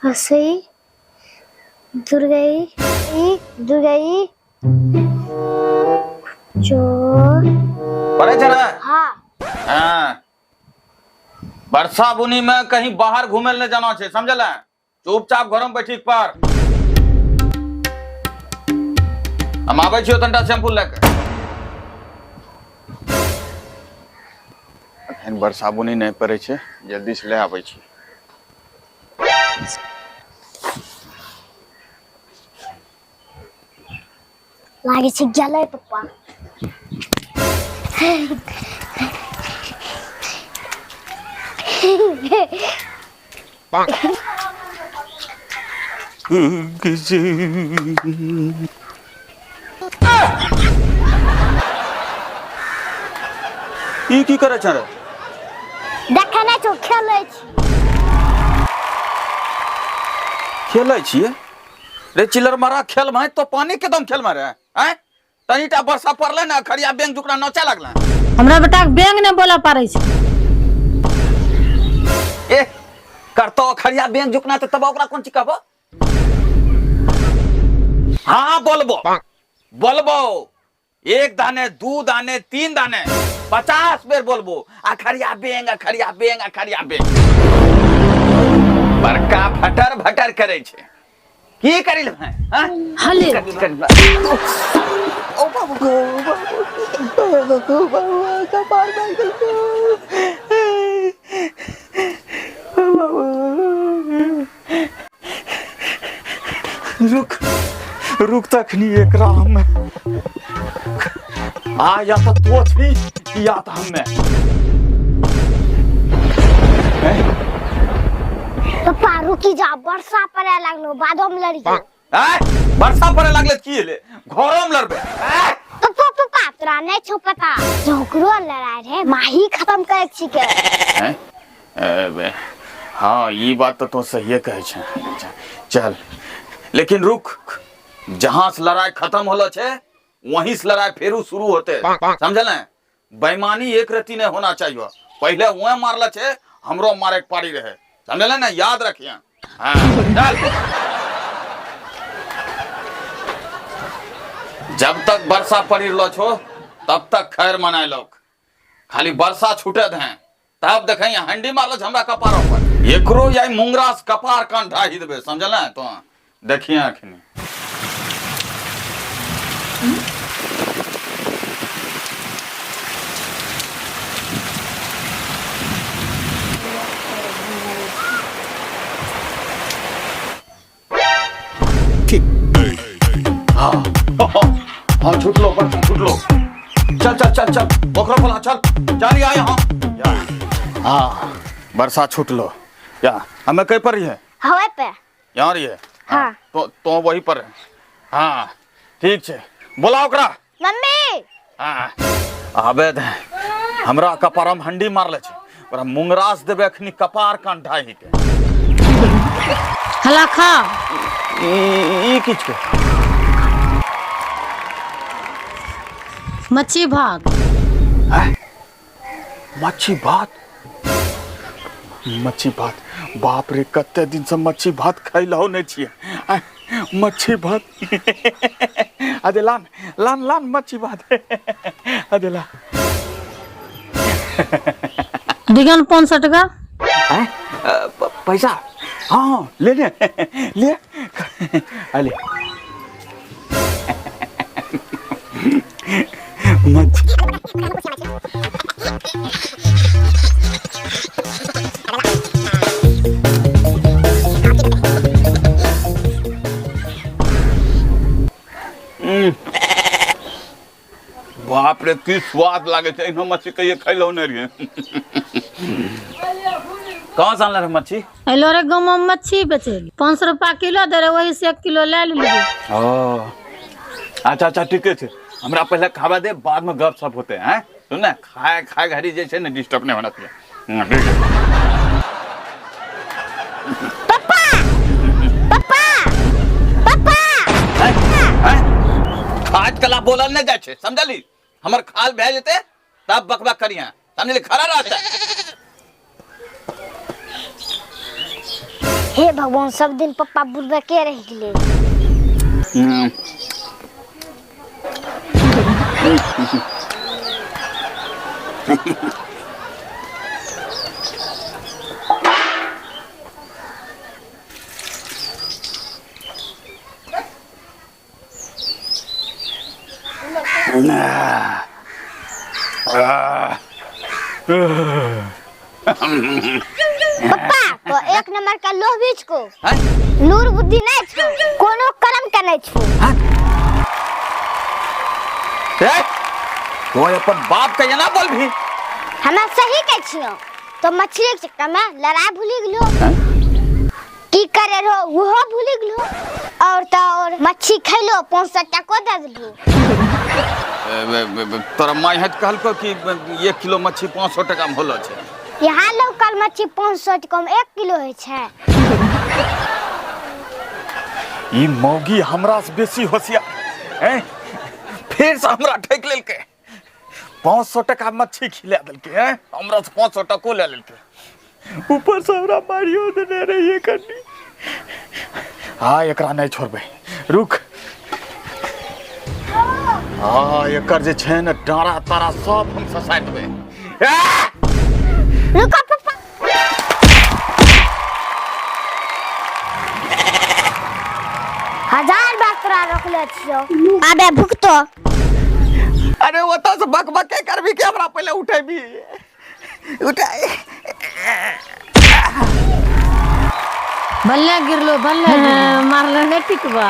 हसई दुर्गई ई दुर्गई चो। पढ़ै छै ने? हाँ। हाँ, वर्षा बुनी में कहीं बाहर घूमे ले जाना छै, समझल? चुपचाप घर में बैठी पर हम आबै छियो तनिटा शैम्पू लए के। अखन वर्षा बुनी नहि पड़ै छै, जल्दी से ले आबै छी। लागै छै गेलै पप्पा। ई की करै छै रे? देखै नहि छौ, खेलै छी। खेलै छियै रे चिल्लर मारा? खेल में तो पानी के दम खेल में रे आय। तनीटा वर्षा पड़ले ने, खरिया बैंक जुकरा नचे लगले। हमरा बेटा के बैंक नहि बोला पारै छै। ए करतो खरिया बैंक जुकना त तब ओकरा कोन चीज कहबो? हाँ बोलबो, बोलबो। एक दाने, दू दाने, तीन दाने, 50 बेर बोलबो, अखरिया बेंग, अखरिया बेंग, अखरिया बेंग। बड़का भटर भटर करे छै। की करी ले हैं? हाँ? हले। की करी ले? ओ बाबू गो, बाबू गो, बाबू, कपार भाग गेल। बाबू रुक रुक, तखनी एकरा हम आ या तो तो छी या तो हमें। पप्पा, रुकी जा, वर्षा पड़े लागलो, बादो में लड़ियो। आय, वर्षा पड़े लागले की हेले? घरो में लड़बे? आय। पप्पा, पप्पा, तोरा नहीं छौ पता, झोकरो लड़ाई रहे, माही खत्म करे छिके। हैं? ए, हाँ, ई बात तो तू सहिए कहै छै। चल, लेकिन रुक, जहां से लड़ाई खत्म होलो छे वहीं से लड़ाई फेरू शुरू होते, समझल ने? बेईमानी एक रत्ती नहीं होना चाहिए। पहले वह मारल छे, हमरो मारे के पारी रहे, समझल ने? याद रखिए। हाँ, चल। जब तक वर्षा पड़ी रहलो छो तब तक खैर मनाय लोग। खाली वर्षा छूटे दे तब देखे हंडी मारल हमरा कपार पर। एकरो या मुंगरा से कपार कान ढाही देबे, समझल ने? तो देखिए अखनी। हाँ हाँ, छुटलो बर्तन छुटलो। चल चल चल चल, ओकरो बोला, चल चल आ यहाँ। हाँ, वर्षा छुटलो। या हमें कहीं पर ही है? हवे पे। यहाँ रही है? हाँ। तो वही पर है। हाँ ठीक छे, बोला ओकरा। मम्मी। हाँ आबे दे, हमरा कपारम हंडी मारले छे, ओकरा मुंगरास देबे अखनी कपार कान ढाही के। हला खा। ई किछ के? मच्छी भात। हैं? मच्छी भात? मच्छी भात, बाप रे, कते दिन से मच्छी भात खैलहो नहीं छियै। आय, मच्छी भात अरे लान लान लान, मच्छी भात अरे लान। दिगन 500 टका। हैं? पैसा? हाँ हाँ, ले ले ले, अले मच्छी। बाप रे, की स्वाद लागे छै! एहनो मच्छी कहियो खैलौ नहि रहियै। कहाँ से आनले रहे मच्छी? अइलो रे गाँव में मच्छी बेचे, 500 रुपा किलो दे रहे, वही से 1 किलो ले लेलियै। ओ अच्छा अच्छा, ठीके छै, हमरा पहले खावा दे, बाद में गप सप होते हैं। सुन ने, खाए खाए घड़ी जे छै ने डिस्टर्ब नहीं होना चाहिए। ठीक है। पप्पा, पप्पा, पप्पा। हैं? हैं? खाज कला बोलल नहीं जाय छै, समझली? हमर खाल भए जेते तब बकबक करिहे, समझली? खड़ा रहते। हे भगवान, सब दिन पप्पा बुलबे के रह गेले। पप्पा तो एक नंबर का लोभी छको। हैं? नूर बुद्धि नहीं छो, कोनो कर्म के नहीं छो। ए, तो अपन बाप के एना बोलभी? हमे सही कहै छियो। तो मछली के चक्कर में लड़ाई भूली गेलो, की करे रहो उहो भूली गेलो, और तो और मच्छी खैलो 500 टको दे देलू। तोरा माय हत कहलको कि 1 किलो मच्छी 500 टका में होलो छै। यहाँ लोकल मच्छी 500 टका में 1 किलो होइ छै। ई मौगी हमरा से बेसी होशियार हैं, फिर से हमरा ठकि लेलकै। 500 टका मच्छी खिला देलकै हैं, हमरा से 500 टको ले लेलकै, ऊपर से हमरा मारियो देने रहिए कनी। हाँ, एकरा नहीं छोड़बै, रुक। हाँ, एकर जे छै ने डाँड़ा तारा सब हम ससाइ देबै। रुको पप्पा। 1000 बार तोरा रोकले छियो, आबे भुगतो। अरे ओतऽ से बक बके करबी कि हमरा पहिले उठेबी? उठाए। भल्ले गिरलो, भल्ले गिरलो। मारले नहीं टिकबा।